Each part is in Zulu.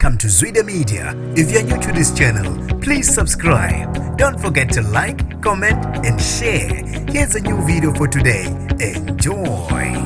Welcome to Zwida Media. If you're new to this channel, please subscribe. Don't forget to like, comment, and share. Here's a new video for today. Enjoy.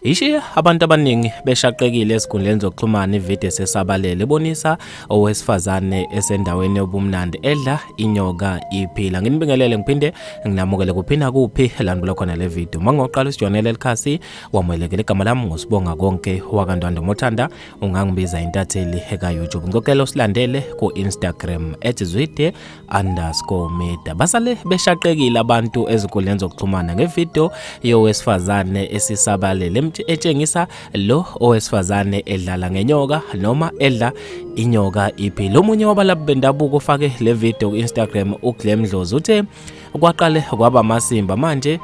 Ishiye abantu abaningi beshaqekile esikhundleni zokuxhumana ividiyo esesabalele ebonisa owesifazane esendaweni yobumnandi edla inyoka iphila. Nginibingelele ngiphinde nginamukele kuphi nakuphi la nibuka khona le video. Uma ngoqala usijoyinele likhasi wamukelekile, igama lami nguSibonga Konke wakaNtwando Mothanda, ungangibiza intatheli eka-YouTube. Ngicela usilandele ku-Instagram @zwide_media. Basale beshaqekile abantu ezinkundleni zokuxhumana ngevidiyo yowesifazane esisabalele etshengisa lo owesifazane edlala ngenyoka noma edla inyoka iphila. Omunye wabalaphi bendabuko ufake le video ku-Instagram, uGlem Dlozi, uthe kwaqale kwaba amasimba, manje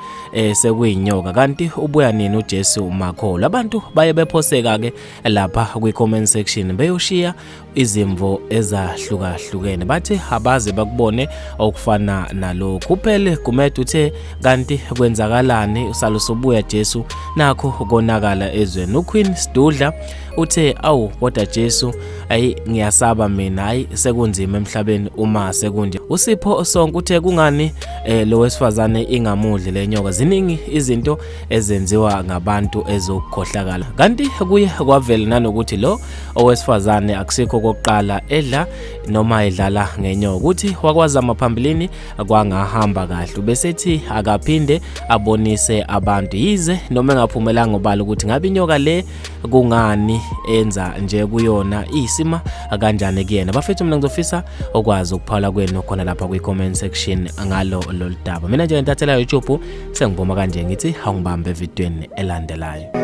sekuyinyoka. Kanti ubuya nini uJesu makholo? Abantu baye bephoseka ke lapha kwi-comment section beyoshiya izimvo ezahlukahlukene, bathi abaze bakubone okufana nalokhu. Uphele Gumede uthe kanti kwenzakalani, usalo sobuya Jesu, nakho konakala ezweni. UQueen Sidudla uthe awu kodwa Jesu, ayi ngiyasaba mina, hayi sekunzima emhlabeni uma sekunje. USipho Sonke uthe kungani lo wesifazane ingamudli lenyoka, ziningi izinto ezenziwa ngabantu ezokukhohlakala. Kanti kuye kwavela nanokuthi lo owesifazane akusikho kokuqala edla noma edlala ngenyoka, ukuthi wakwazama phambilini kwangahamba kahle, ubesethi akaphinde abonise abantu, yize noma engaphumelanga obala ukuthi ngabe inyoka le kungani enza nje kuyona, isima kanjani kuyena. Bafethu, mina ngizofisa ukwazi ukuphawula kwenu khona lapha kwi-comment section ngalo lolu daba. Mina njengentathela YouTube sengiboma kanje, ngithi awungibambe evidweni elandelayo.